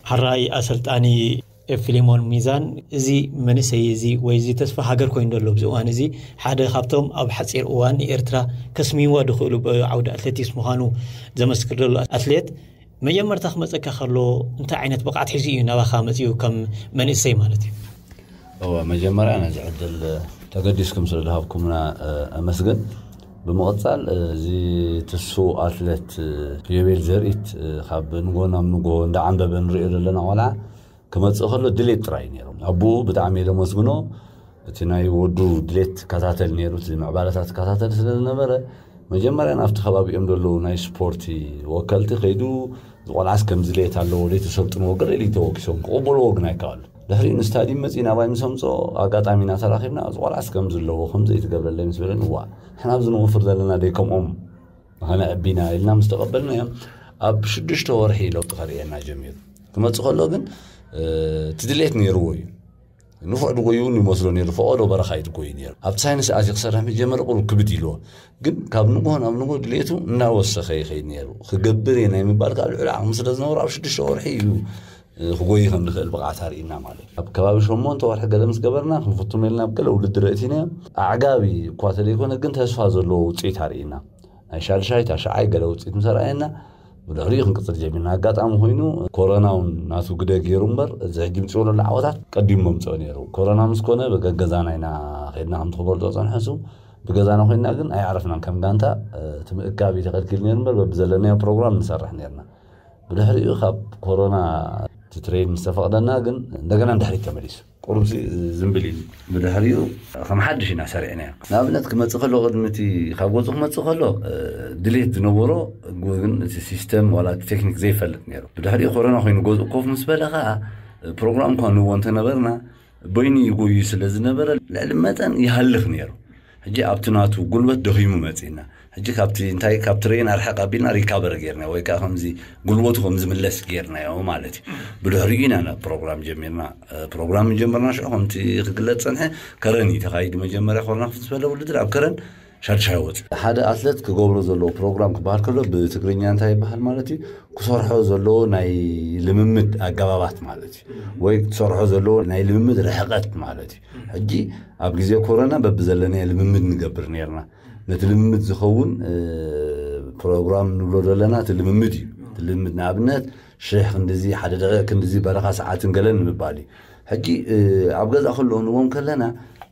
ሓራይ ኣሰልጣኒ ፊሊሞን ሚዛን፣ እዚ መንእሰይ እዚ ወይ እዚ ተስፋ ሃገር ኮይኑ ዘሎ ኣብዚ እዋን እዚ ሓደ ካብቶም ኣብ ሓፂር እዋን ንኤርትራ ከስምይዋ ዝኽእሉ ብዓውዲ ኣትሌቲክስ ምዃኑ ዘመስክር ዘሎ ኣትሌት፣ መጀመርታ ክመፀካ ከሎ እንታይ ዓይነት ብቕዓት ሒዙ እዩ ናባኻ መፂኡ ከም መንእሰይ ማለት እዩ? እወ፣ መጀመርያ ነዚ ዕድል ተገዲስኩም ስለ ዝሃብኩምና ኣመስግን። ብምቕፃል፣ እዚ ትሱ ኣትሌት ዮቤል ዘርኢት ካብ ንጎ ናብ ንጎ እንዳዓንበበ ንሪኦ ዘለና ቆልዓ ክመፅእ ከሎ ድሌት ጥራይ ነይሩ። ኣቦኡ ብጣዕሚ እየ ዘመስግኖ። እቲ ናይ ወዱ ድሌት ይከታተል ነይሩ፣ እቲ ምዕባለታት ይከታተል ስለ ዝነበረ፣ መጀመርያ ናብቲ ከባቢኦም ዘለዉ ናይ ስፖርቲ ወከልቲ ከይዱ፣ እዚ ቆልዓስ ከምዚ ድሌት ኣለዎ፣ ደይ ተሰልጥንዎ ገለ ኢሉ ተወኪሶም ክቕበልዎ ግን ኣይከኣሉ። ድሕሪኡ ንስታዲየም መፂእ ናባይ ምስ ኣምፅኦ፣ ኣጋጣሚ ኢና ተራኺብና፣ እዚ ቆልዓስ ከምዚ ኣለዎ፣ ከምዚ ዘይትገብረለይ ምስ በለኒ፣ እዋ፣ ንሕና ኣብዚ ንወፍር ዘለና ደይ ከምኦም ንኸነዕቢ ኢና ኢልና ምስ ተቐበልናዮም፣ ኣብ ሽዱሽተ ወርሒ ለውጢ ከርእየና ጀሚሩ። ክመፅእ ከሎ ግን እቲ ድሌት ነይርዎ እዩ። ንፉዕ ድጎዩ እውን ይመስሎ ነይሩ። ፈቐዶ በረኻ እዩ ድጎዩ ነይሩ። ኣብቲ ሳይንስ ኣትዩ ክሰርሕ ምስ ጀመረ ቁሩብ ክብድ ኢልዎ፣ ግን ካብ ንግሆ ናብ ንግሆ ድሌቱ እናወሰኸ ይኸይድ ነይሩ። ክገብር እየ ናይ ምባል ካብ ልዕሊ ዓቕሚ ስለ ዝነበሮ ኣብ ሽዱሽተ ወርሒ እዩ ክጎይ ከም ዝኽእል ብቕዓት ኣርእና ማለት እዩ። ኣብ ከባቢ ሸሞንተ ወርሒ ገለ ምስ ገበርና ክንፍትኖ ኢልና ኣብ ገለ ውድድር ኣእቲናዮ። ኣዕጋቢ እኳ ተዘይኮነ ግን ተስፋ ዘለዎ ውፅኢት ኣርእና። ናይ ሻድሻይ ታሽዓይ ገለ ውፅኢት ምስ ኣርኣየና ብድሕሪኡ ክንቅፅል ጀሚርና። ኣጋጣሚ ኮይኑ ኮሮና እውን ናቱ ግደ ገይሩ እምበር እዚ ሕጂ ምፅኡ ዘሎ ዓወታት ቀዲሙ መምፅኦ ነይሩ። ኮሮና ምስ ኮነ ብገገዛና ኢና ከድና ከምቲ ክበልፆ ፀንሐ እሱ ብገዛና ኮይንና ግን ኣይዓረፍናን። ከም ጋንታ እቲ ምእካብ ተኸልኪሉ ነይሩ እምበር በብዘለናዮ ፕሮግራም ንሰርሕ ነይርና። ብድሕሪኡ ካብ ኮሮና እቲ ትሬን ምስ ተፈቕደና ግን እንደገና ንድሕሪት ተመሊሱ። ቁሩብሲ ዝንብል ኢሉ ብድሕሪኡ ከም ሓድሽ ኢና ሰሪዕናዮ። ንኣብነት ክመፅእ ከሎ ቅድሚ እቲ ካብ ገፁ ክመፅእ ከሎ ድሌት ዝነበሮ ግን እቲ ሲስተም ዋላ እቲ ቴክኒክ ዘይፈልጥ ነይሩ። ብድሕሪኡ ኮሮና ኮይኑ ገዝኡ ኮፍ ምስ በለ ከዓ ፕሮግራም እኳ ንዎ እንተነበርና በይኑ ይጎዩ ስለ ዝነበረ ልዕሊ መጠን ይሃልኽ ነይሩ። ሕጂ ኣብቲ ናቱ ጉልበት ደኺሙ መፂና ሕጂ ካብቲ እንታይ ካብ ትሬን ኣርሓቅ ኣቢልና ሪካቨር ጌርና ወይ ከዓ ከምዚ ጉልበቱ ከም ዝምለስ ጌርናዮ ማለት እዩ። ብድሕሪኡ ኢና ናብ ፕሮግራም ጀሚርና። ፕሮግራም ጀመርና ሽዑ ከምቲ ክግለፅ ፀንሐ ከረን እዩ ተኻይዱ። መጀመርያ ኮሮና ክፍት ዝበለ ውድድር ኣብ ከረን ሻድሻይ ወፂ ሓደ ኣትለት ክገብሮ ዘለዎ ፕሮግራም ክበሃል ከሎ ብትግርኛ እንታይ ይበሃል ማለት እዩ? ክሰርሖ ዘለዎ ናይ ልምምድ ኣገባባት ማለት እዩ፣ ወይ ክሰርሖ ዘለዎ ናይ ልምምድ ርሕቀት ማለት እዩ። ሕጂ ኣብ ግዜ ኮሮና በብዘለናዮ ልምምድ ንገብር ነርና። ነቲ ልምምድ ዝኸውን ፕሮግራም ንብሎ ዘለና እቲ ልምምድ እዩ። እቲ ልምምድ ንኣብነት ሽሕ ክንድዚ ሓደ ደቂቕ ክንድዚ በረኻ ሰዓትን ገለን ንምባል እዩ። ሕጂ ኣብ ገዛ ክልእንዎም ከለና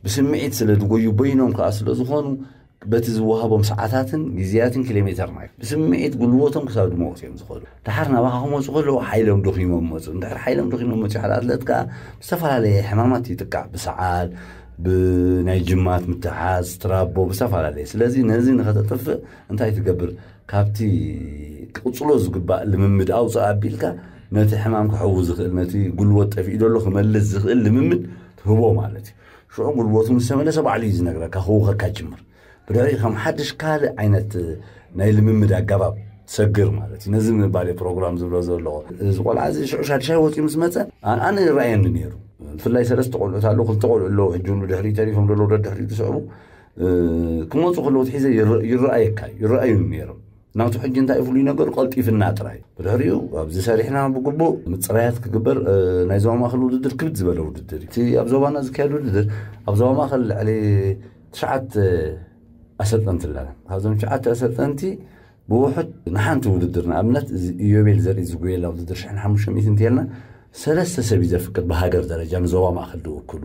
ብስምዒት ስለ ዝጎዩ በይኖም ከዓ ስለ ዝኾኑ በቲ ዝወሃቦም ሰዓታትን ግዜያትን ኪሎ ሜተር ናይ ብስምዒት ጉልበቶም ክሳብ ድመወፅ እዮም ዝኸዱ። ድሓር ናባኻ ክመፁ ከለዉ ሓይሎም ደኺሞም መፁ። እንድሕር ሓይሎም ደኺሞም መፁ ሓደ ኣትለት ከዓ ብዝተፈላለየ ሕማማት ይጥቃዕ። ብሰዓል፣ ብናይ ጅማት ምትሓዝ፣ ትራቦ ብዝተፈላለየ። ስለዚ ነዚ ንኸተጥፍእ እንታይ ትገብር? ካብቲ ክቕፅሎ ዝግባእ ልምምድ ኣውፅእ ኣቢልካ ነቲ ሕማም ክሕዉ ዝኽእል ነቲ ጉልበት ጠፊኡ ዘሎ ክመልስ ዝኽእል ልምምድ ትህቦ ማለት እዩ። ሽዑ ጉልበቱ ምስ ተመለሰ ባዕሉ እዩ ዝነግረካ ክውኸካ ጅምር። ብድሕሪ ከም ሓድሽ ካልእ ዓይነት ናይ ልምምድ ኣገባብ ሰግር ማለት እዩ። ነዚ ምባል ፕሮግራም ዝብሎ ዘለዎ እዚ ቆልዓ እዚ ሽዑ ሻድሻይ ወፂኡ ምስ መፀ ኣነ ይረኣየኒ ነይሩ። ብፍላይ ሰለስተ ቆልዑት ኣለዉ ክልተ ቆልዑ ኣለዉ ሕጂ እውን ብድሕሪ ተሪፎም ዘለዉ ደድሕሪ ዝስዕቡ ክመፁ ከለዉ ትሒዘ ይረኣየካ ይረኣዩኒ ነይሮም። ናቱ ሕጂ እንታይ ፍሉይ ነገሩ ቀልጢፍና ጥራይ ብድሕሪኡ ኣብዚ ሰሪሕና ብግቡእ ምፅራያት ክግበር ናይ ዞባ ማእኸል ውድድር ክብድ ዝበለ ውድድር እዩ። እቲ ኣብ ዞባና ዝካየድ ውድድር ኣብ ዞባ ማእኸል ልዕሊ ትሽዓተ ኣሰልጠንቲ ኣለና። ካብዞም ትሽዓተ ኣሰልጠንቲ ብውሑድ ንሓንቲ ውድድር ንኣብነት እዚ ኢዮቤል ዘርኢ ዝጉየላ ውድድር ሽሕን ሓሙሽተ ሚእትን እንተልና ሰለስተ ሰብ እዩ ዘፍቅድ ብሃገር ደረጃ ንዞባ ማእኸል ዝውክሉ።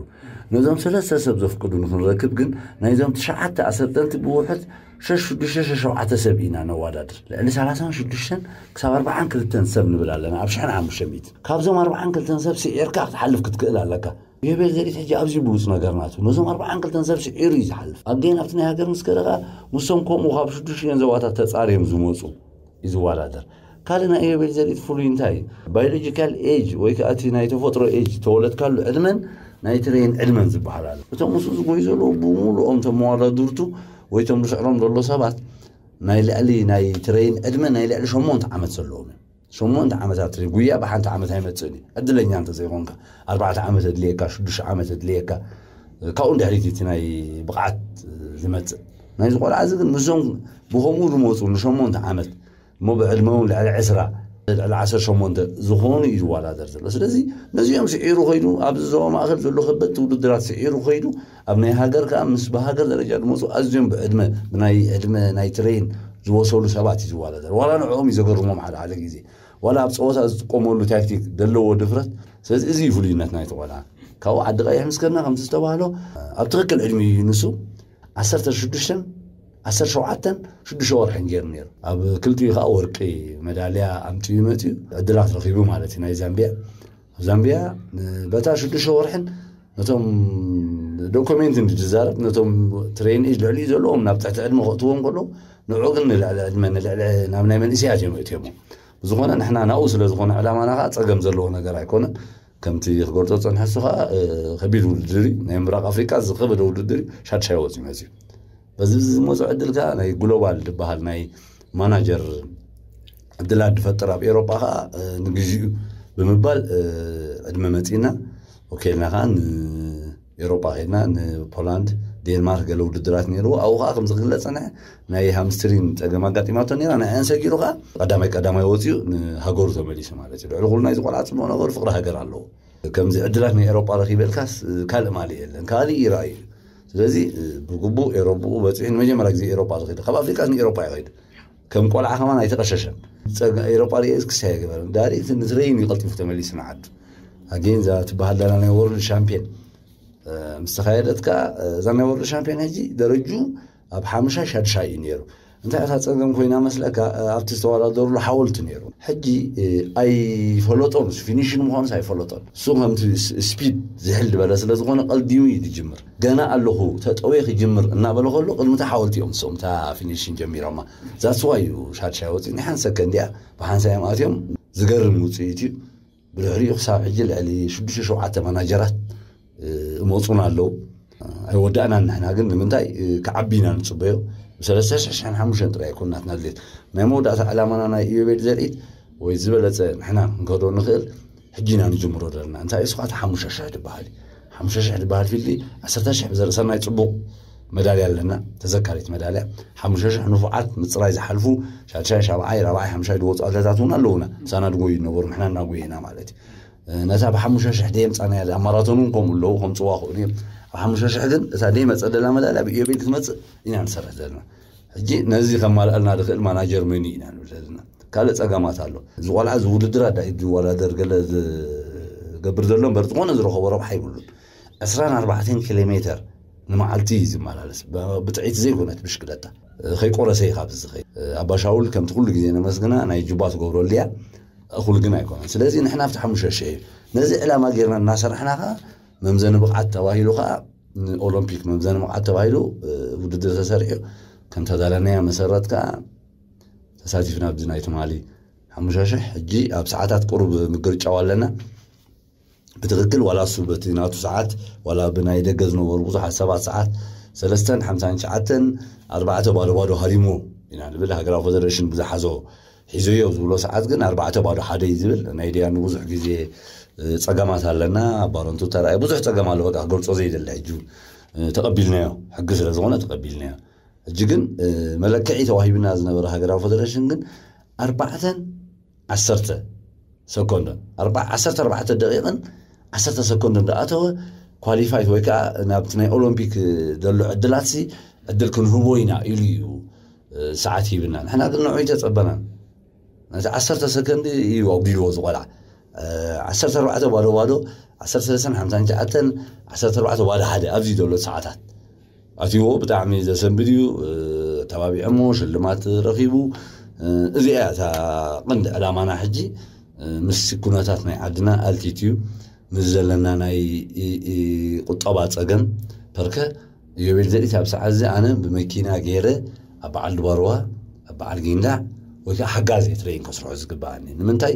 ነዞም ሰለስተ ሰብ ዘፍቅዱ ንክንረክብ ግን ናይዞም ትሽዓተ ኣሰልጠንቲ ብውሑድ ሸሽ ሽዱሽተ ሸሽ ሸውዓተ ሰብ ኢና ነዋዳድር። ልዕሊ ሰላሳን ሽዱሽተን ክሳብ ኣርባዓን ክልተን ሰብ ንብል ኣለና ኣብ ሽሕን ሓሙሽተ ሚእትን። ካብዞም ኣርባዓን ክልተን ሰብ ስዒርካ ክትሓልፍ ክትክእል ኣለካ። የቤል ዘሪት ሕጂ ኣብዚ ብሉፅ ነገር ናቱ ነዞም ኣርባዓን ክልተን ሰብ ስዒሩ እዩ ዝሓልፍ። ኣገይን ኣብቲ ናይ ሃገር ምስ ከደኻ ምስቶም ከምኡ ካብ ሽዱሽተ ዞባታት ተፃርዮም ዝመፁ እዩ ዝወዳደር። ካልእ ናይ ኢዮቤል ዘርኢት ፍሉይ እንታይ እዩ? ባዮሎጂካል ኤጅ ወይ ከዓ እቲ ናይ ተፈጥሮ ኤጅ ተወለድካሉ ዕድመን ናይ ትሬን ዕድመን ዝበሃል ኣሎ። እቶም ምስኡ ዝጎዩ ዘለዉ ብምሉኦም እቶም መዋዳድርቱ ወይ እቶም ዝስዕሮም ዘሎ ሰባት ናይ ልዕሊ ናይ ትሬን ዕድመ ናይ ልዕሊ ሸሞንተ ዓመት ዘለዎም እዮም። ሸሞንተ ዓመታት ትሬን ጉያ ብሓንቲ ዓመት ኣይመፅእን እዩ። ዕድለኛ እንተዘይኮንካ ኣርባዕተ ዓመት ኣድልየካ፣ ሽዱሽተ ዓመት ኣድልየካ፣ ካብኡ ንድሕሪት እቲ ናይ ብቕዓት ዝመፅእ ናይዚ ቆልዓ እዚ ግን ምስዞም ብኸምኡ ዝመፁ ንሸሞንተ ዓመት እሞ ብዕድመ እውን ልዕሊ ዕስራ ልዕሊ ዓሰርተ ሸሞንተ ዝኾኑ እዩ ዝወዳደር ዘሎ። ስለዚ ነዚኦም ስዒሩ ከይዱ፣ ኣብዚ ዞባ ማእኸል ዘሎ ከበድቲ ውድድራት ስዒሩ ከይዱ፣ ኣብ ናይ ሃገር ከዓ ምስ ብሃገር ደረጃ ዝመፁ ኣዝዮም ብዕድመ፣ ብናይ ዕድመ ናይ ትሬን ዝበሰሉ ሰባት እዩ ዝወዳደር። ዋላ ንዕኦም እዩ ዘገርሞም ሓደ ሓደ ግዜ። ዋላ ኣብ ፀወታ ዝጥቀመሉ ታክቲክ ዘለዎ ድፍረት። ስለዚ እዚ እዩ ፍሉይነት ናይቲ ቆልዓ። ካብኡ ዓዲ ቀይሕ ምስ ከድና ከምቲ ዝተባህሎ ኣብ ትኽክል ዕድሚኡ እዩ ንሱ ዓሰርተ ሽዱሽተን ዓሰርተ ሸውዓተን ሽዱሽተ ወርሕን ገይሩ ነይሩ። ኣብ ክልቲኡ ከዓ ወርቂ መዳልያ ኣምፅኡ መፅኡ ዕድላት ረኺቡ ማለት እዩ። ናይ ዛምቢያ ኣብ ዛምቢያ በታ ሽዱሽተ ወርሕን ነቶም ዶኩሜንት እንዲ ዝዛረብ ነቶም ትሬን ኤጅ ልዕሊኡ ዘለዎም ናብ ትሕቲ ዕድመ ከእትዎም ከለዉ ንዑ ግን ንልዕሊ ዕድመ ንልዕሊ ናብ ናይ መንእሰያት እዮም እትዮሞ። ብዝኾነ ንሕና ናብኡ ስለ ዝኾነ ዕላማና ከዓ ፀገም ዘለዎ ነገር ኣይኮነን። ከምቲ ክገልፆ ዝፀንሐ እሱ ከዓ ከቢድ ውድድር እዩ። ናይ ምብራቅ ኣፍሪቃ ዝኸበደ ውድድር እዩ። ሻድሻይ ወፂኡ መፅዩ። በዚ ዝመፁ ዕድል ከዓ ናይ ግሎባል ዝበሃል ናይ ማናጀር ዕድላት ዝፈጥር ኣብ ኤሮጳ ከዓ ንግዚኡ ብምባል ዕድመ መፂና ወኬልና ከዓ ንኤሮጳ ከድና ንፖላንድ፣ ዴንማርክ ገለ ውድድራት ነይርዎ። ኣብኡ ከዓ ከምዚ ክግለፅ ፀንሐ ናይ ሃምስትሪን ፀገም ኣጋጢማቶ ነይራ። ንዕን ሰጊሩ ከዓ ቀዳማይ ቀዳማይ ወፂኡ ንሃገሩ ተመሊሱ ማለት እዩ። ልዕሊ ኩሉ ናይዚ ቆልዓ ፅቡቕ ነገሩ ፍቕሪ ሃገር ኣለዎ። ከምዚ ዕድላት ናይ ኤሮጳ ረኺበልካስ ካልእ ማሊ የለን፣ ካልእ ይረኣዩ። ስለዚ ብግቡእ ኤሮጳ በፂሑ ንመጀመርያ ግዜ ኤሮጳ ዝኸደ ካብ ኣፍሪቃ ንኤሮጳ ይኸይድ። ከም ቆልዓ ከማን ኣይተቐሸሸን። ኤሮጳ ርኤ እስክሳ የገበረን ዳይሬክት ንትሬን እዩ ቀልጢፉ ተመሊሱ ንዓዱ። ኣጌን እዛ ትበሃል ዳላ ናይ ወርልድ ሻምፒዮን ምስ ተኻየደት ከዓ እዛ ናይ ወርልድ ሻምፒዮን ሕጂ ደረጁ ኣብ ሓምሻይ ሻድሻይ እዩ ነይሩ። እንታይ እታ ፀገም ኮይና መስለካ ኣብቲ ዝተወዳደሩሉ ሓወልቲ ነይሩ። ሕጂ ኣይፈለጦን፣ ፊኒሽን ምዃኑስ ኣይፈለጦን። እሱ ከምቲ ስፒድ ዝሕል ዝበለ ስለ ዝኾነ ቀልዲሙ እዩ ዝጅምር። ገና ኣለኹ ተጠውየ ክጅምር እናበለ ከሎ ቅድሚ እታ ሓወልቲ እዮም እሶም እታ ፊኒሽን ጀሚሮማ። ዛስዋ እዩ ሻድሻይ ወፂኡ ናይ ሓንሰ ከንዲያ ብሓንሳ እዮም ኣትዮም። ዝገርም ውፅኢት እዩ። ብድሕሪኡ ክሳብ ሕጂ ልዕሊ ሽዱሽተ ሸውዓተ ማናጀራት እመፁና ኣለዉ። ኣይወዳእናን ንሕና ግን ንምንታይ ክዓቢ ኢና ንፅበዮ። ብሰለስተ ሽሕ ሽሕን ሓሙሽተን ጥራይ ኣይኮናትና ድሌት ናይ መወዳእታ ዕላማና ናይ ኢዮቤል ዘርኢት ወይ ዝበለፀ ንሕና ክንከዶ ንኽእል ሕጂ ኢና ንጅምሮ ዘለና። እንታይ እሱ ከዓ ሓሙሽተ ሽሕ ዝበሃል እዩ። ሓሙሽተ ሽሕ ዝበሃል ፊልዲ ዓሰርተ ሽሕ ብዘርእሰናይ ፅቡቕ መዳልያ ኣለና፣ ተዘካሪት መዳልያ። ሓሙሽተ ሽሕ ንፉዓት ምፅራይ ዝሓልፉ ሻድሻይ ሻብዓይ ራብዓይ ሓምሻይ ዝወፁ ኣትለታት እውን ኣለዉና። ምሳና ድጎዩ ነበሩ፣ ንሕና እናጎየና ማለት እዩ። ነታ ብሓሙሽተ ሽሕ ደየምፃናያ ኣብ ማራቶን እውን ከምኡ ኣለዉ ከምፅዋ ክእሉ እዮም። ኣብ ሓሙሽተ ሽሕ ግን እታ ደይመፀ ደላ መዳልያ ብኢዮቤል ክትመፅእ ኢና ንሰርሕ ዘለና። ሕጂ ነዚ ከማልኣልና ዝኽእል ማናጀር መን እዩ ኢና ንብል ዘለና። ካልእ ፀገማት ኣሎ። እዚ ቆልዓ እዚ ውድድር ኣዳሂዱ ዝወዳደር ገለ ዝገብር ዘሎ እምበር ዝኾነ ዝረኸቦ ረብሓ ይብሉን። ዕስራን ኣርባዕተን ኪሎ ሜተር ንመዓልቲ እዩ ዝመላለስ። ብጥዒት ዘይኮነት ብሽክለታ ከይቆረሰ እዩ ካብዚ ዝኸይድ። ኣባሻውል ከምቲ ኩሉ ግዜ ነመስግና ናይ ጁባ ትገብረሉ እያ። እኹል ግን ኣይኮነን። ስለዚ ንሕና ኣብቲ ሓሙሽተ ሽሕ እዩ ነዚ ዕላማ ጌርና እናሰራሕና ከዓ መምዘኒ ብቕዓት ተባሂሉ ከዓ ንኦሎምፒክ መምዘኒ ብቕዓት ተባሂሉ ውድድር ተሰሪሑ ከም ተዳለናያ መሰረት ከዓ ተሳቲፍና ኣብዚ ናይ ትማሊ ሓሙሽተ ሽሕ ሕጂ ኣብ ሰዓታት ቁሩብ ምግርጫው ኣለና። ብትኽክል ዋላ እሱ በቲ ናቱ ሰዓት ዋላ ብናይ ደገ ዝነበሩ ብዙሓት ሰባት ሰዓት ሰለስተን ሓምሳን ትሽዓተን ኣርባዕተ ባዶ ባዶ ሃሪሞ ኢና ንብል። ሃገራዊ ፌደሬሽን ብዝሓዞ ሒዞዮ ዝብሎ ሰዓት ግን ኣርባዕተ ባዶ ሓደ እዩ ዝብል። ናይ ድያ ንብዙሕ ግዜ ፀገማት ኣለና። ኣብ ባረንቱ ተራእየ ብዙሕ ፀገም ኣሎ። በቃ ክገልፆ ዘይደለ ሕጂ እውን ተቐቢልናዮ፣ ሕጊ ስለ ዝኾነ ተቐቢልናዮ። ሕጂ ግን መለክዒ ተዋሂብና ዝነበረ ሃገራዊ ፌደሬሽን ግን ኣርባዕተን ዓሰርተ ሰኮንዶን ዓሰርተ ኣርባዕተ ደቂቕን ዓሰርተ ሰኮንዶን ደኣተወ ኳሊፋይት ወይ ከዓ ናብቲ ናይ ኦሎምፒክ ዘሎ ዕድላት ሲ ዕድል ክንህቦ ኢና ኢሉ እዩ ሰዓት ሂብና። ንሕና ግን ንዑ ይተፀበናን ነቲ ዓሰርተ ሰከንድ እዩ ኣጉዲልዎ ዝቆልዓ ዓሰርተ ኣርባዕተ ባዶ ባዶ ዓሰርተ ሰለስተን ሓምሳን ትሽዓተን ዓሰርተ ኣርባዕተ ባዶ ሓደ ኣብዚ ዘሎ ሰዓታት ኣትዎ ብጣዕሚ ዘሰንብድ እዩ። ተባቢዖሞ ሽልማት ረኺቡ። እዚኣ እታ ቀንዲ ዕላማና ሕጂ ምስ ኩነታት ናይ ዓድና ኣልቲት እዩ ምስ ዘለና ናይ ቁጠባ ፀገም ፐርከ ኢዮቤል ዘሪት ኣብ ሰዓት እዚ ኣነ ብመኪና ገይረ ኣብ በዓል ድባርዋ ኣብ በዓል ጊንዳዕ ወይ ከዓ ሓጋዚ ትረይን ከስርሖ ዝግበኣኒ ንምንታይ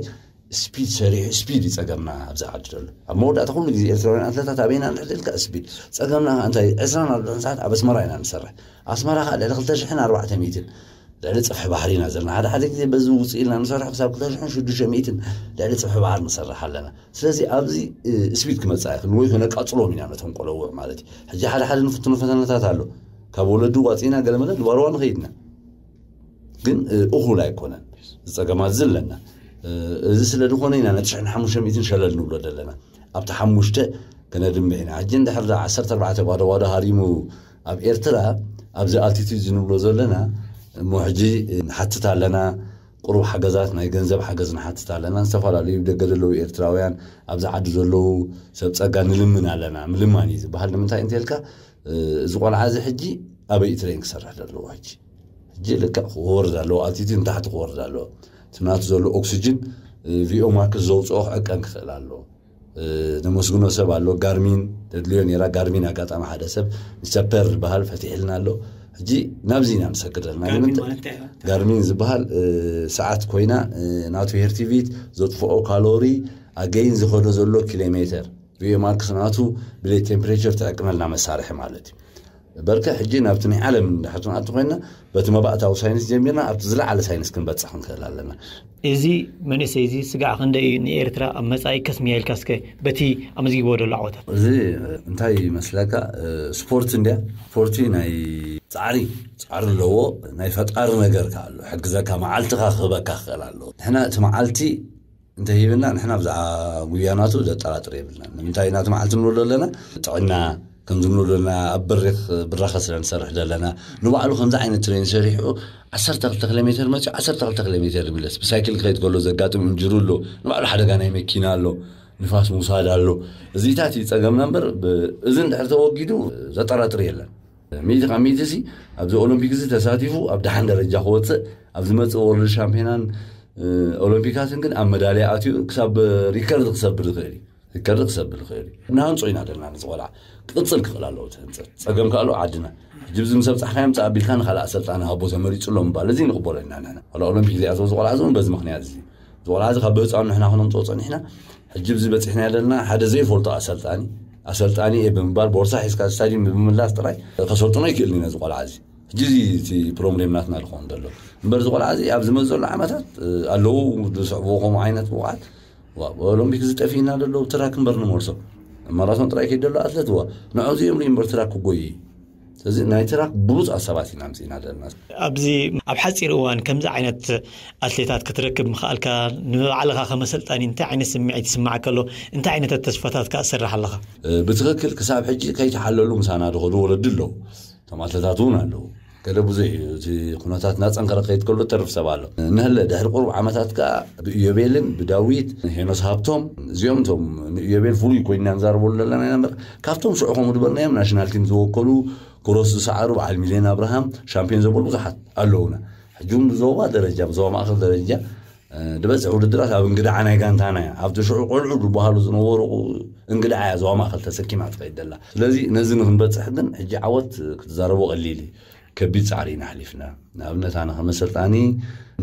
ስፒድ ሰሪሑ ስፒድ እዩ ፀገምና ኣብዚ ዓዲ ዘሎ ኣብ መወዳእታ ኩሉ ግዜ ኤርትራውያን ኣትለታት ኣበይና ንድሕር ኢልካ ስፒድ ፀገምና ከዓ እንታይ ዕስራን ኣርባዕተን ሰዓት ኣብ ኣስመራ ኢና ንሰርሕ ኣስመራ ከዓ ልዕሊ ክልተ ሽሕን ኣርባዕተ ሚእትን ልዕሊ ፅፍሒ ባሕሪ ኢና ዘለና ሓደ ሓደ ግዜ በዚ ውፅእ ኢልና ንሰርሖ ክሳብ ክልተ ሽሕን ሽዱሽተ ሚእትን ልዕሊ ፅፍሒ ባሕሪ ንሰርሕ ኣለና ስለዚ ኣብዚ ስፒድ ክመፅእ ኣይክእል ወይ ከነቃፅሎም ኢና ነቶም ቆለውዕ ማለት እዩ ሕጂ ሓደ ሓደ ንፍትኖ ፈተነታት ኣሎ ካብ ወለዱ ዋፂእና ገለመለ ድባርዋ ንኸይድና ግን እኹል ኣይኮነን ዝፀገማት እዚ ኣለና እዚ ስለ ዝኾነ ኢና ነቲ ሽሕን ሓሙሽተ ሚእትን ሸለል ንብሎ ዘለና። ኣብቲ ሓሙሽተ ከነድምዕ ኢና። ሕጂ እንድሕር ዳ ዓሰርተ ኣርባዕተ ባዶ ባዶ ሃሪሙ ኣብ ኤርትራ፣ ኣብዚ ኣልቲቱድ ዝንብሎ ዘለና እሞ፣ ሕጂ ንሓትት ኣለና። ቁሩብ ሓገዛት፣ ናይ ገንዘብ ሓገዝ ንሓትት ኣለና። ዝተፈላለዩ ደገ ዘለዉ ኤርትራውያን፣ ኣብዚ ዓዲ ዘለዉ ሰብ ጸጋ ንልምን ኣለና። ምልማን እዩ ዝበሃል። ንምንታይ እንተልካ፣ እዚ ቆልዓ እዚ ሕጂ ኣበይ እዩ ትሬን ክሰርሕ ዘለዎ? ሕጂ ሕጂ ልክዕ ክወርድ ኣለዎ፣ ኣልቲቱድ ንታሕቲ ክወርድ ኣለዎ። እቲ ናቱ ዘሎ ኦክሲጅን፣ ቪኦ ማክስ ዘውፅኦ ክዕቀን ክኽእል ኣለዎ። ነመስግኖ ሰብ ኣሎ፣ ጋርሚን ተድልዮ ነይራ። ጋርሚን ኣጋጣሚ ሓደ ሰብ ሰፐር ዝበሃል ፈቲሕልና ኣሎ። ሕጂ ናብዚ ኢና ንሰግድ ዘለና። ጋርሚን ማለት እንታይ እዩ? ጋርሚን ዝበሃል ሰዓት ኮይና፣ ናቱ ሄርቲቪት ዘጥፍኦ ካሎሪ፣ ኣገይን ዝኸዶ ዘሎ ኪሎ ሜተር፣ ቪኦ ማክስ ናቱ ብሌት ቴምፕሬቸር ትዕቅነልና መሳርሒ ማለት እዩ። በርከ ሕጂ ናብቲ ናይ ዓለም እንድሕር ክንኣቱ ኮይና፣ በቲ መባእታዊ ሳይንስ ጀሚርና ኣብቲ ዝለዓለ ሳይንስ ክንበጽሕ ክንክእል ኣለና። እዚ መንእሰይ እዚ ስጋዕ ክንደይ እዩ ንኤርትራ ኣብ መጻኢ ከስምያ ኢልካ እስከ በቲ ኣመዝጊብዎ ዘሎ ዓወታት? እዚ እንታይ ይመስለካ? ስፖርት እንድያ፣ ስፖርቲ ናይ ጻዕሪ፣ ጻዕሪ ኣለዎ። ናይ ፈጣሪ ነገር ከ ኣሎ፣ ሕግዘካ፣ መዓልትኻ ክህበካ ክኽእል ኣለዎ። ንሕና እቲ መዓልቲ እንተሂብና፣ ንሕና ብዛዕባ ጉያናቱ ዘጠራጥር የብልና። ንምንታይ ናቲ መዓልቲ ንብሎ ዘለና? ጥዕና ከምዚ ንብሎ ዘለና፣ ኣብ በሪኽ ብራኸ ስለ ንሰርሕ ዘለና፣ ንባዕሉ ከምዚ ዓይነት ትሬን ሰሪሑ ዓሰርተ ክልተ ኪሎ ሜተር መፂኡ ዓሰርተ ክልተ ኪሎ ሜተር ይምለስ። ብሳይክል ክኸይድ ከሎ ዘጋጥም እንጅሩ ኣሎ፣ ንባዕሉ ሓደጋ ናይ መኪና ኣሎ፣ ንፋስ ምውሳድ ኣሎ። እዚታት እዩ ጸገምና እምበር፣ ብ-፣ እዚ እንድሕር ተወጊዱ ዘጠራጥር የለን። ሚእቲ ካብ ሚእቲ ሲ ኣብዚ ኦሎምፒክ እዚ ተሳቲፉ ኣብ ደሓን ደረጃ ክወፅእ፣ ኣብ ዝመፅእ ወርልድ ሻምፒዮናን ኦሎምፒካትን ግን ኣብ መዳልያ ኣትዩ ክሳብ ሪከርድ ክሰብር ይኽእል እዩ። ሪከርድ ክሰብር ይኽእል እዩ። እናሃንጾ ኢና ዘለና። ንዚ ቆልዓ ክቕፅል ክኽእል ኣለዎ እቲ ህንፀት። ፀገም ከኣሉ ዓድና ሕጂ ብዚ ምስ ኣብፃሕካዮም ፀ ኣቢልካ ንካልእ ኣሰልጣኒ ሃቦ ተመሪፁ ኣሎ ምባል እዚ ንቕበሎ ኢና ንሕና። ዋላ ኦሎምፒክ ዘይኣተወ እዚ ቆልዓ እዚ እውን በዚ ምኽንያት እዚ። እዚ ቆልዓ እዚ ካብ ብህፃኑ ንሕና ክነምፅኦ ፀኒሕና፣ ሕጂ ብዚ በፂሕና ዘለና ሓደ ዘይፈልጦ ኣሰልጣኒ፣ ኣሰልጣኒ እየ ብምባል ቦርሳ ሒዝካ ስታዲየም ብምምላስ ጥራይ ከሰልጥኖ ይክእል ኢና እዚ ቆልዓ እዚ። ሕጂ እዚ እቲ ፕሮብሌም ናትና ዝኸውን ዘሎ እምበር፣ እዚ ቆልዓ እዚ ኣብ ዝመፅ ዘሎ ዓመታት ኣለዉ ዝስዕብዎ ከምኡ ዓይነት ብቕዓት። ዋ፣ ኦሎምፒክ ዝጠፊእና ዘሎ ትራክ እምበር ንመልሶ ማራቶን ጥራይ ከይድ ዘሎ ኣትለት ዋ ንዑ እዚኦም እምበር ትራክ ክጎይ እዩ። ስለዚ ናይ ትራክ ብሉፃት ሰባት ኢና ምፅእና ዘለና። ኣብዚ ኣብ ሓፂር እዋን ከምዚ ዓይነት ኣትሌታት ክትረክብ ምኽኣልካ ንባዕልኻ ከመሰልጣኒ እንታይ ዓይነት ስምዒት ይስማዓካ ኣሎ? እንታይ ዓይነት ተስፋታት ከ ትሰርሕ ኣለኻ? ብትኽክል ክሳብ ሕጂ ከይተሓለሉ ምሳና ዝኸዱ ወለዲ ኣለዉ። እቶም ኣትሌታት እውን ኣለዉ። ገለ ብዙሕ እዩ። እቲ ኩነታት እናፀንከረ ከይድ ከሎ ተርፍ ሰብ ኣሎ። እንሀለ ድሕሪ ቁሩብ ዓመታት ከኣ ብኢዮቤልን ብዳዊት ሄኖስ ሃብቶም፣ እዚኦም እቶም ንኢዮቤል ፍሉይ ኮይንና ንዛረበሉ ዘለና ኢና እምበር፣ ካብቶም ሽዑ ከምኡ ዝበልናዮም ናሽናል ቲም ዝወከሉ ክሮስ ዝሰዓሩ በዓል ሚልዮን ኣብርሃም ሻምፒዮን ዘበሉ ብዙሓት ኣለዉና። ሕጂ እውን ብዞባ ደረጃ፣ ብዞባ ማእኸል ደረጃ ዝበፅሕ ውድድራት ኣብ እንግድዓ ናይ ጋንታና እያ። ኣብቲ ሽዑ ቆልዑ ዝበሃሉ ዝነበሩ እንግድዓ እያ ዞባ ማእኸል ተሰኪማ ትኸይድ ዘላ። ስለዚ ነዚ ንክንበፅሕ ግን ሕጂ ዓወት ክትዛረቦ ቀሊል እዩ። ከቢድ ፃዕሪ ኢና ኣሕሊፍና። ንኣብነት ኣነ ከም ኣሰልጣኒ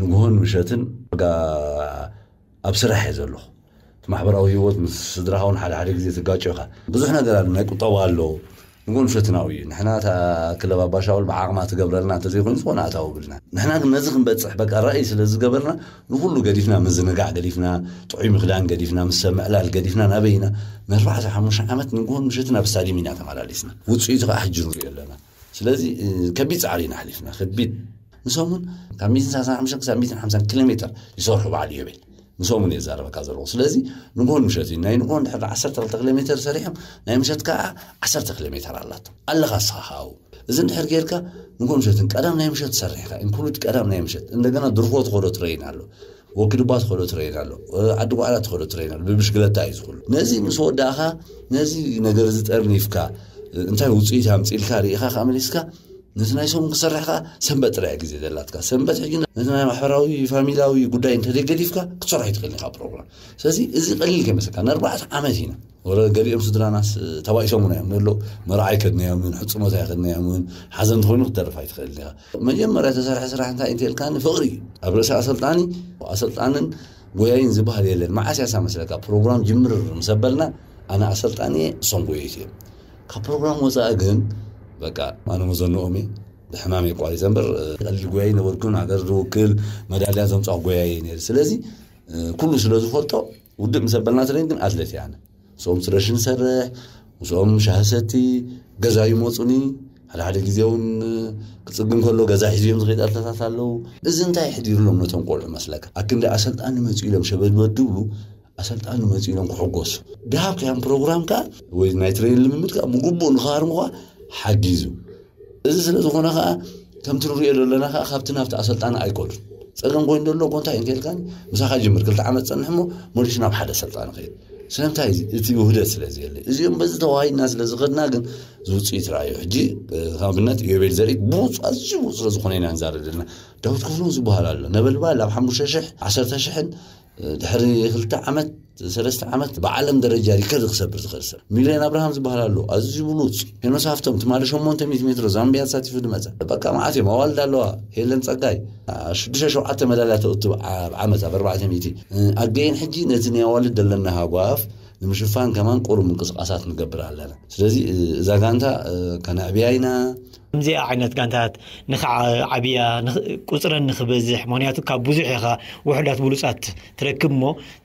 ንግሆን ምሸትን ጋ ኣብ ስራሕ እየ ዘለኹ። እቲ ማሕበራዊ ህይወት ምስ ስድራኻ እውን ሓደ ሓደ ግዜ ትጋጮ ኢኻ። ብዙሕ ነገር ኣሎ፣ ናይ ቁጠባ ኣሎ። ንጎን ሸትናዊ እዩ። ንሕና እታ ክለብ ኣባሻውል ብዓቕማ ትገብረልና እንተዘይኮይኑ ዝኾነ ኣታዊ ብልና። ንሕና ግን ነዚ ክንበጽሕ በቃ ራእይ ስለ ዝገበርና ንኹሉ ገዲፍና፣ ምዝንጋዕ ገዲፍና፣ ጥዑይ ምኽዳን ገዲፍና፣ ምስ ሰብ ምዕላል ገዲፍና ናበይ ኢና? ንኣርባዕተ ሓሙሽተ ዓመት ንጎን ምሸትን ኣብ ስታዲየም ኢና ተመላሊስና። ውጽኢቱ ከዓ ሕጂ ንሪኦ ኣለና። ስለዚ፣ እ፣ ከቢድ ጻዕሪ ኢና ኣሕሊፍና። ከቢድ ንሰሙን ካብ ሚእትን ሰላሳን ሓሙሽተ ክሳብ ሚእትን ሓምሳን ኪሎ ሜትር ይሰርሑ በዓል ኢዮቤል። ንሶም እውን እየ ዝዛረበካ ዘለኹ። ስለዚ ንግሆን ምሸት እዩ። ናይ ንግሆ እንድሕር ዓሰርተ ክልተ ኪሎ ሜትር ሰሪሖም፣ ናይ ምሸት ከዓ ዓሰርተ ኪሎ ሜትር ኣላቶ። ኣለኻ እስኻ ካብኡ። እዚ እንድሕር ጌርካ ንግሆ ምሸትን ቀዳም ናይ ምሸት ሰሪሕካ፣ ኢንክሉድ ቀዳም ናይ ምሸት። እንደገና ድርፎ ትኸዶ ትረይን ኣሎ። ወኪ ድባ ትኸዶ ትረይን ኣሎ። ዓዲ ጓዕላ ትኸዶ ትረይን ኣሎ። ብብሽክለታ እዩ ዝኹሉ። ነዚ ምስ ወዳእኻ፣ ነዚ ነገር እዚ ጠርኒፍካ፣ እንታይ ውፅኢት ኣምፂልካ ርኢኻ ከዓ መሊስካ፣ ነቲ ናይ ሰሙን ክሰርሕ ከኣ ሰንበት ጥራይ ግዜ ዘላትካ። ሰንበት ሕጂ ነቲ ናይ ማሕበራዊ ፋሚላዊ ጉዳይ እንተ ገዲፍካ ክትሰርሖ ኣይትኽእልን ኢኻ ፕሮግራም። ስለዚ እዚ ቀሊል ከይመስለካ፣ ንኣርባዕተ ዓመት ኢና። ወረ ገሊኦም ስድራናስ ተባኢሶምና እዮም ንብሎ፣ መርዓ ኣይከድናዮምን፣ ሕጽኖት ኣይከድናዮምን፣ ሓዘን እንተኾይኑ ክትደርፍ ኣይትኽእልን ኢኻ። መጀመርያ ተሰርሐ ስራሕ እንታይ እንተ ኢልካኒ ፍቕሪ እዩ። ኣብ ርእሲ ኣሰልጣኒ፣ ኣሰልጣንን ጎያይን ዝበሃል የለን። መዓስ ያሳ መስለካ ፕሮግራም ጅምር ምስ ኣበልና ኣነ ኣሰልጣኒ እየ፣ እሶም ጎየይቲ እዮም። ካብ ፕሮግራም ወፃኢ ግን በቃ ኣነ መዘንኦም እየ። ብሕማም የቋሪፀ እምበር፣ ቀሊል ጎያይ ነበርኩን፣ ሃገር ዝውክል መዳልያ ዘምፃኹ ጎያይ እየ ነይረ። ስለዚ፣ ኩሉ ስለ ዝፈልጦ ውድእ ምስ ኣበልና ትሬን ግን ኣትሌት እየ ኣነ። ምስኦም ስረሽ ንሰርሕ፣ ምስኦም ሻሂ ሰቲ፣ ገዛ ይመፁኒ፣ ሓደ ሓደ ግዜ እውን ክፅግን ከሎ ገዛ ሒዝዮም ዝኸይድ ኣትለታት ኣለዉ። እዚ እንታይ የሕዲሩሎም ነቶም ቆልዑ መስለካ? ኣክንዲ ኣሰልጣኒ መፂኡ ኢሎም ሸበድበድ ድብሉ፣ ኣሰልጣኒ መፂኡ ኢሎም ክሕጎሱ። ድሃብ ከያም ፕሮግራም ከዓ ወይ ናይ ትሬን ልምምድ ከዓ ምጉቡእ ንክሃርሙ ከዓ ሓጊዙ። እዚ ስለ ዝኾነ ከዓ ከምቲ ንሪኦ ዘለና ከዓ ካብቲ ናብቲ ኣሰልጣኒ ኣይኮዱን። ፀገም ኮይኑ ዘሎ እኮ እንታይ እንከልካኒ? ምሳኻ ጅምር ክልተ ዓመት ፀንሕ እሞ መሊሱ ናብ ሓደ ኣሰልጣኒ ከይድ። ስለምንታይ? እዚ እቲ ውህደት ስለ ዘየለ። እዚኦም በዚ ተዋሂድና ስለ ዝኸድና ግን ዝውፅኢት ረኣዩ። ሕጂ እ፣ ኣብነት ኢዮቤል ዘርኢ ብሉፅ፣ ኣዝዩ ብሉፅ ስለ ዝኾነ ኢና ንዛረብ ዘለና። ዳዊት ክፍሎም ዝበሃል ኣሎ። ነበልባል ኣብ ሓሙሽተ ሽሕ፣ ዓሰርተ ሽሕን ድሕሪ ክልተ ዓመት፣ ሰለስተ ዓመት ብዓለም ደረጃ ሪከርድ ክሰብር ዝኽእል ሰብ። ሚልዮን ኣብርሃም ዝበሃል ኣሎ፣ ኣዝዩ ብሉጽ። ሄኖስ ሃፍቶም ትማሊ ሸሞንተ ሚእቲ ሜትሮ ዛምቢያ ተሳቲፉ ድመጸ። በቃ መዓት እዮም። ኣዋልድ ኣለዋ፣ ሄለን ጸጋይ፣ ሽዱሽተ ሸውዓተ መዳልያ ተእቱ ኣብ ዓመት ኣብ ኣርባዕተ ሚእቲ። ኣገይን ሕጂ ነቲ ናይ ኣዋልድ ዘለና ሃጓፍ ንምሽፋን ከማን ቁሩብ ምንቅስቃሳት ንገብር ኣለና። ስለዚ እዛ ጋንታ ከነዕብያ ኢና። ከምዚኣ ዓይነት ጋንታት ንኽዓብያ፣ ንኽ-፣ ቁፅረን ንኽበዝሕ፣ ምኽንያቱ ካብ ብዙሕ ኢኻ ውሑዳት ብሉፃት ትረክብ እሞ፣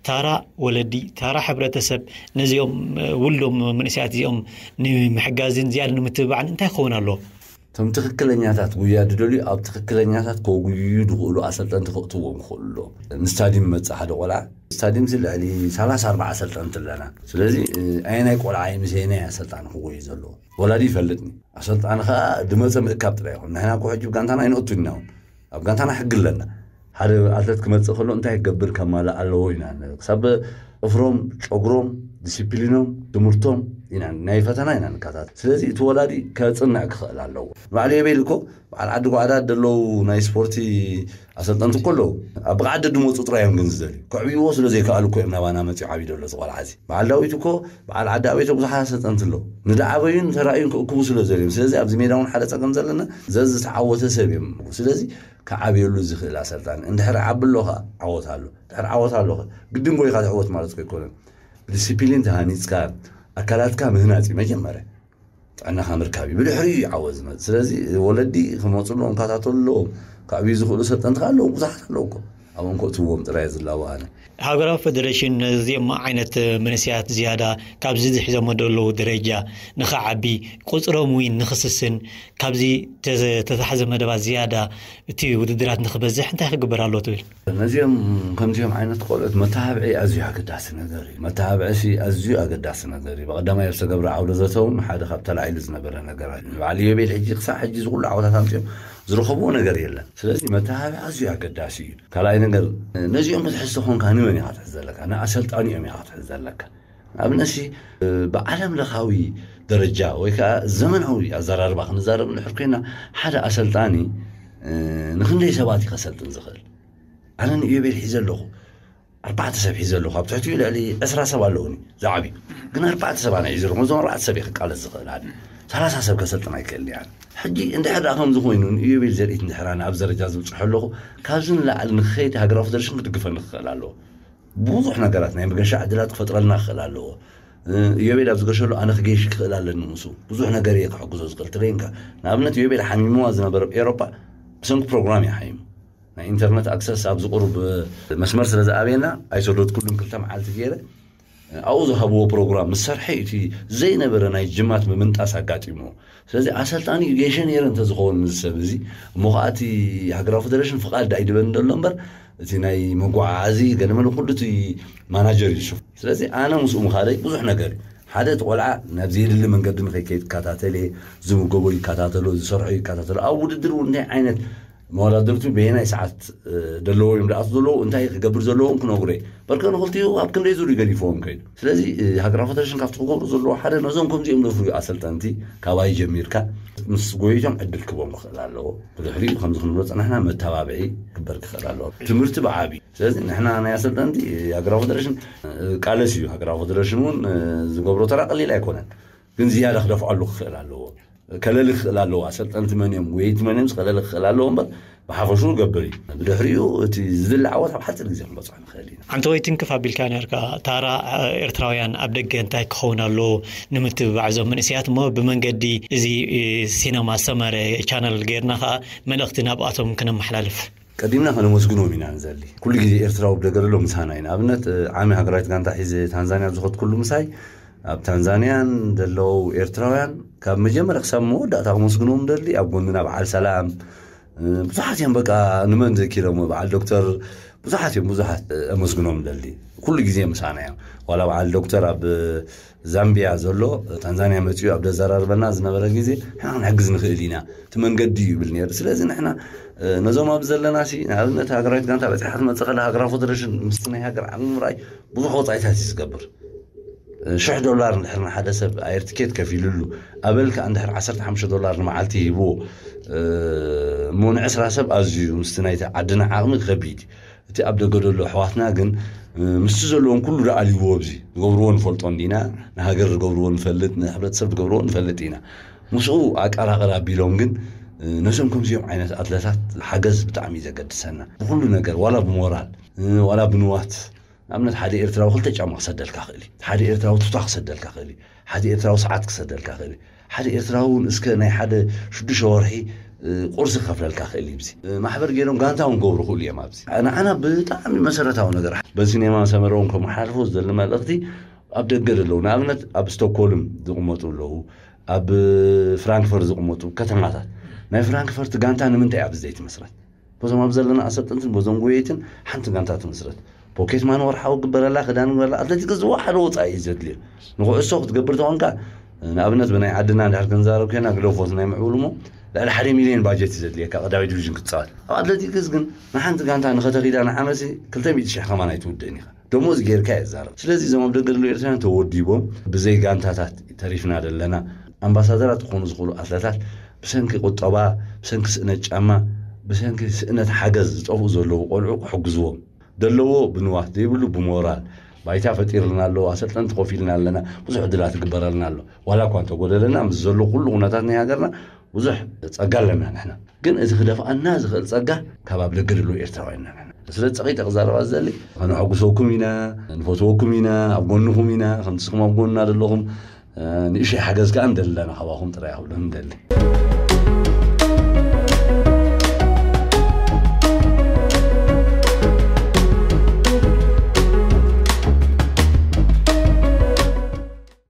ታራ ወለዲ፣ ታራ ሕብረተሰብ ነዚኦም፣ እ፣ ውልዶም መንእሰያት እዚኦም ንምሕጋዝን ዝያዳ ንምትብባዕን እንታይ ክኸውን ኣለዎ? እቶም ትኽክለኛታት ጉያ ዝደልዩ ኣብ ትኽክለኛታት ከጉዩ ዝኽእሉ ኣሰልጠንቲ ከእትዎም ክኽእሉ ኣለዎም። ንስታዲየም መጽእ ሓደ ቆልዓ፣ ስታዲየም ልዕሊ ሰላሳ ኣርባዓ ኣሰልጠንቲ ኣለና። ስለዚ፣ እ፣ ኣየናይ ቆልዓ እዩ ምስ ኣየናይ ኣሰልጣኒ ክጎዩ ዘለዎ? ወላዲ ይፈልጥኒ። ኣሰልጣኒ ኸኣ ድመጸ ምእካብ ጥራይ ይኹን። ንሕና እኮ ሕጂ ብጋንታና ኣይንእቱን ኢና እውን። ኣብ ጋንታና ሕጊ ኣለና። ሓደ ኣትለት ክመጽእ ከሎ እንታይ ክገብር ከማልእ ኣለዎ ኢና። ክሳብ ጥፍሮም፣ ጨጉሮም፣ ዲሲፕሊኖም፣ ትምህርቶም ኢና፣ ናይ ፈተና ኢና ንከታተል። ስለዚ እቲ ወላዲ ከጽንዕ ክኽእል ኣለዎ። ንባዕሉ የቤል እኮ በዓል ዓዲ ጓዕዳድ ዘለዉ ናይ ስፖርቲ ኣሰልጠንቲ እኮ ኣለዉ። ኣብ ብቕዓት ደድመፁ ጥራይ እዮም ግን ዝደልዩ። ከዕብይዎ ስለ ዘይከኣሉ እኮ እዮም ናባና መፂኦም ዓብዩ ዘሎ እዚ ቆልዓ እዚ። በዓል ዳዊት እኮ፣ በዓል ዓዲ ኣቤቶ ብዙሓት ኣሰልጠንቲ ኣለዉ። ንደዓበዩን ተራእዩን ክእክቡ ስለ ዝደልዮም። ስለዚ ኣብዚ ሜዳ እውን ሓደ ፀገም ዘለና፣ ዘዝተዓወተ ሰብ እዮም። ስለዚ ክዓብየሉ ዝኽእል ኣሰልጣኒ። እንድሕር ዓቢ ኣሎ ኸዓ ዓወት ኣሎ። እንድሕር ዓወት ኣሎ ኸ ግድን ጎይኻ ትዕወት ማለት እኮ ኣይኮነን። ብዲሲፕሊን ተሃኒፅካ፣ ኣካላትካ ምህናፅ እዩ መጀመርያ። ጥዕናኻ ምርካብ እዩ። ብድሕሪኡ እዩ ዓወት ዝመፅእ። ስለዚ ወለዲ ክመፁ ኣለዎም፣ ክከታተሉ ኣለዎም። ከዕብዩ ዝኽእሉ ሰልጠንቲ ኣለዉ፣ ብዙሓት ኣለዉ እኮ። ኣብኦም ከእትዎም ጥራይ ዝላቦ ኣነ። ሃገራዊ ፌደሬሽን ነዚኦም ዓይነት መንእሰያት ዝያዳ ካብዚ ዝሒዞሞ ዘለዉ ደረጃ ንኽዓቢ፣ ቁፅሮም እውን ንኽስስን፣ ካብዚ ተዘ-፣ ተታሕዘ መደባት ዝያዳ እቲ ውድድራት ንኽበዝሕ እንታይ ክግበር ኣለዎ ትብል? ነዚኦም ከምዚኦም ዓይነት ቆልዑት መተባብዒ ኣዝዩ ኣገዳሲ ነገር እዩ። መተባብዒሲ ኣዝዩ ኣገዳሲ ነገር እዩ። ብቐዳማይ ኣብ ዝተገብረ ዓውደ ዘተ እውን ሓደ ካብ ተላዒሉ ዝነበረ ነገር እዩ። ንበዓል ኢዮቤል ሕጂ ክሳዕ ሕጂ ዝኹሉ ዓወታት ኣምፂኦም ዝረኸብዎ ነገር የለን። ስለዚ መተባብዒ ኣዝዩ ኣገዳሲ እዩ። ካልኣይ ነገር፣ ነዚኦም ክትሕዝ ተኾንካ ንመን ኢኻ ትሕዝ ዘለካ? ንኣሰልጣኒኦም ኢኻ ክትሕዝ ዘለካ። ኣብነትሲ ብዓለም ለኻዊ ደረጃ ወይ ከዓ ዘመናዊ ኣዘራርባ ክንዛረብ እንድሕር ኮይና፣ ሓደ ኣሰልጣኒ፣ እ፣ ንክንደይ ሰባት እዩ ከሰልጥን ዝኽእል? ኣነ ንኢዮቤል ሒዘ ኣለኹ፣ ኣርባዕተ ሰብ ሒዘ ኣለኹ። ኣብ ትሕቲኡ ልዕሊ ዕስራ ሰብ ኣለዉኒ ዝዓብዩ። ግን ኣርባዕተ ሰብ ኣነ ሒዘ ኣለኹ። እዞም ኣርባዕተ ሰብ እየ ክቃለስ ዝኽእል ኣነ። ሰላሳ ሰብ ከሰልጥን ኣይክእልን እየ ኣነ። ሕጂ እንድሕር ደኣ ከምዚ ኮይኑ ንኢዮቤል ዘርኢት እንድሕር ኣነ ኣብዚ ደረጃ ዝብጽሖ ኣለኹ፣ ካብዚ ንላዕሊ ንክኸይድ ሃገራዊ ፌደሬሽን ክድግፈኒ ክኽእል ኣለዎ። ብዙሕ ነገራት ናይ መገሻ ዕድላት ክፈጥረልና ክኽእል ኣለዎ። እ፣ ኢዮቤል ኣብ ዝገሸሉ ኣነ ክገይሽ ክኽእል ኣለኒ ምስኡ። ብዙሕ ነገር እየ ክሕግዞ ዝኽእል። ትሬንካ ንኣብነት ኢዮቤል ሓሚምዋ ዝነበረ ኣብ ኤውሮጳ ብሰንኪ ፕሮግራም እየ ሓሚሙ። ናይ ኢንተርነት ኣክሰስ ኣብዚ ቁሩብ መስመር ስለ ዝኣበየና ኣይሰደድኩሉን ክልተ መዓልቲ ገይረ። ኣብኡ ዝሃብዎ ፕሮግራም ምስ ሰርሐ እዩ እቲ ዘይነበረ ናይ ጅማት ምምንጣስ ኣጋጢምዎ። ስለዚ ኣሰልጣኒ ገይሸ ነይረ እንተዝኸውን እዚ ሰብ እዚ፣ እሞ ኸዓ እቲ ሃገራዊ ፌደሬሽን ፍቓድ ኣይድበን ዘሎ እምበር፣ እቲ ናይ መጓዓዓዚ ገለ መለ ኩሉ እቲ ማናጀር እዩ ዝሽፍኖ። ስለዚ ኣነ ምስኡ ምኻደይ ብዙሕ ነገር እዩ። ሓደ እቲ ቆልዓ ናብ ዘየድሊ መንገዲ ንኸይከይድ ይከታተል እየ፣ ዝምገቦ ይከታተሎ፣ ዝሰርሖ ይከታተሎ። ኣብ ውድድር እውን እንታይ ዓይነት መወዳድርቱ በየናይ ሰዓት፣ እ፣ ደለዎ እዮም ደኣቱ ዘለዉ፣ እንታይ ክገብር ዘለዎም ክነግሮ እየ። በርከ ንኽልቲኡ ኣብ ክንደይ ዙር ይገዲፍዎም ከይዱ። ስለዚ፣ እ፣ ሃገራዊ ፌደሬሽን ካብቲ ክገብሩ ዘለዎ ሓደ ነዞም ከምዚኦም ዘፍርዩ ኣሰልጠንቲ ካባይ ጀሚርካ ምስ ጎይቶም ዕድል ክቦም ክኽእል ኣለዎ። ብድሕሪኡ ከምዚ ክንብሎ ጸናሕና መተባብዒ ክግበር ክኽእል ኣለዎ። ትምህርቲ ብዓቢ። ስለዚ ንሕና ናይ ኣሰልጠንቲ፣ እ፣ ሃገራዊ ፌደሬሽን፣ እ፣ ቃለስ እዩ። ሃገራዊ ፌደሬሽን እውን፣ እ፣ ዝገብሮ ተራ ቀሊል ኣይኮነን። ግን ዝያዳ ክደፍዓሉ ክኽእል ኣለዎ። ከለሊ ክኽእል ኣለዎ። ኣሰልጠንቲ መን እዮም፣ ጎየይቲ መን እዮም፣ ከለሊ ክኽእል ኣለዎ እምበር ብሓፈሽኡ ገብር እዩ። ብድሕሪኡ እቲ ዝድለ ዓወት ኣብ ሓፂር ግዜ ክንበፅሖ ንኽእል ኢና። ኣንተ ወይ ትንክፍ ኣቢልካ ነርካ፣ ታራ፣ እ፣ ኤርትራውያን ኣብ ደገ እንታይ ክኸውን ኣለዎ ንምትብባዕ እዞም መንእሰያት እሞ ብመንገዲ እዚ፣ እ፣ ሲነማ ሰመረ ቻነል ጌርና ኸዓ መልእኽቲ ናብኣቶም ክነመሓላልፍ። ቀዲምና ከነመስግኖም ኢና ንዘሊ። ኩሉ ግዜ ኤርትራዊ ብደገ ዘሎ ምሳና እዩ። ንኣብነት፣ እ፣ ዓሚ ሃገራዊት ጋንታ ሒዘ ታንዛንያ ኣብ ዝኸድኩሉ ምሳይ ኣብ ታንዛንያን ዘለዉ ኤርትራውያን ካብ መጀመርያ ክሳብ መወዳእታ ክመስግኖም ደሊ ኣብ ጎንና በዓል ሰላም ብዙሓት እዮም። በቃ ንመን ዘኪሮም በዓል ዶክተር ብዙሓት እዮም። ብዙሓት ኣመስግኖም ደሊ ኩሉ ግዜ ምሳና እዮም። ዋላ በዓል ዶክተር ኣብ ዛምቢያ ዘሎ ታንዛንያ መፅኡ ኣብ ደዘራርበና ዝነበረ ግዜ ንሕና ክንሕግዝ ንኽእል ኢና፣ እቲ መንገዲ እዩ ይብል ነይሩ። ስለዚ ንሕና ነዞም ኣብ ዘለና ሲ ንኣብነት ሃገራዊት ጋንታ በፂሓ ክትመፅእ ከላ ሃገራዊ ፌደሬሽን ምስቲ ናይ ሃገር ዓቕሚ ምርኣይ ብዙሕ ወፃኢታት እዩ ዝገብር። ሽሕ ዶላር እንድሕር ንሓደ ሰብ ኣየር ትኬት ከፊሉሉ ኣበል ከዓ እንድሕር ዓሰርተ ሓሙሽተ ዶላር ንመዓልቲ ሂብዎ እሞ ንዕስራ ሰብ ኣዝዩ ምስቲ ናይቲ ዓድና ዓቕሚ ከቢድ እዩ። እቲ ኣብ ደገ ዘሎ ኣሕዋትና ግን ምስቲ ዘለዎም ኩሉ ደኣልይዎ ኣብዚ ዝገብርዎ ንፈልጦ እንዲና፣ ንሃገር ዝገብርዎ ንፈልጥ፣ ንሕብረተሰብ ዝገብርዎ ንፈልጥ ኢና። ምስኡ ኣቀራቕር ኣቢሎም ግን ነዞም ከምዚኦም ዓይነት ኣትለታት ሓገዝ ብጣዕሚ እዩ ዘገድሰና ብኩሉ ነገር፣ ዋላ ብሞራል ዋላ ብንዋት። ንኣብነት ሓደ ኤርትራዊ ክልተ ጫማ ክሰደልካ ክእል እዩ። ሓደ ኤርትራዊ ቱታ ክሰደልካ ክእል እዩ። ሓደ ኤርትራዊ ሰዓት ክሰደልካ ክእል እዩ። ሓደ ኤርትራዊ እውን እስከ ናይ ሓደ ሽዱሽተ ወርሒ ቁርሲ ክከፍለልካ ክእል እዩ። ማሕበር ገይሮም ጋንታ እውን ክገብሩ ክእሉ እዮም። ኣብዚ ንዓና ብጣዕሚ መሰረታዊ ነገር በዚ ሲኔማ ሰመረ እውን ከመሓላልፎ ዝደሊ መልእኽቲ ኣብ ደገ ዘለዉ ንኣብነት ኣብ ስቶክሆልም ዝቕመጡ ኣለዉ፣ ኣብ ፍራንክፈርት ዝቕመጡ ከተማታት ናይ ፍራንክፈርት ጋንታ ንምንታይ ኣብዚ ዘይትመስረት? በዞም ኣብ ዘለና ኣሰልጠንትን በዞም ጎየይትን ሓንቲ ጋንታ ትመስረት። ፖኬት ማን ወርሓዊ ግበረላ፣ ክዳን ግበረላ። ኣትሌቲክስ ዝወሓደ ወፃኢ እዩ ዘድልዮ። ንኩዕሶ ክትገብር ተኾንካ ንኣብነት ብናይ ዓድና እንድሕር ክንዛረብ ኮይና ግለፎት ናይ ምዕቡል እሞ ልዕሊ ሓደ ሚሊዮን ባጀት እዩ ዘድልየካ ቀዳማይ ዲቪዥን ክትፃወት። ኣብ ኣትሌቲክስ ግን ንሓንቲ ጋንታ ንኸተኺዳ ንዓመት ክልተ ሚእቲ ሽሕ ከማን ኣይትውድእን ኢኻ። ደሞዝ ጌርካ እየ ዝዛረብ። ስለዚ እዞም ኣብ ደገ ዘለዉ ኤርትራውያን ተወዲቦም ብዘይ ጋንታታት ተሪፍና ዘለና ኣምባሳደራት ክኾኑ ዝኽእሉ ኣትለታት ብሰንኪ ቁጠባ፣ ብሰንኪ ስእነት ጫማ፣ ብሰንኪ ስእነት ሓገዝ ዝጠፍኡ ዘለዉ ቆልዑ ክሕግዝዎም ዘለዎ ብንዋት ዘይብሉ ብሞራል ባይታ ፈጢርልና ኣለዉ። ኣሰልጠንቲ ኮፍ ኢልና ኣለና። ብዙሕ ዕድላት ይግበረልና ኣሎ። ዋላ እኳ እንተጎደለና ምስ ዘሎ ኩሉ ኩነታት ናይ ሃገርና ብዙሕ ጸጋ ኣለና ንሕና። ግን እዚ ክደፍኣና ዝኽእል ጸጋ ካብ ኣብ ደገ ዘለዉ ኤርትራውያን ኢና ንሕና። ስለ ጸቒጠ ክዛረባ ዝደሊ ከነሐጉሰኩም ኢና፣ ንፈትወኩም ኢና፣ ኣብ ጎንኹም ኢና፣ ከምቲ ንስኹም ኣብ ጎንና ዘለኹም ንእሽተይ ሓገዝ ከኣ ንደሊ ኣለና ካባኹም ጥራይ ክብሎም ንደሊ።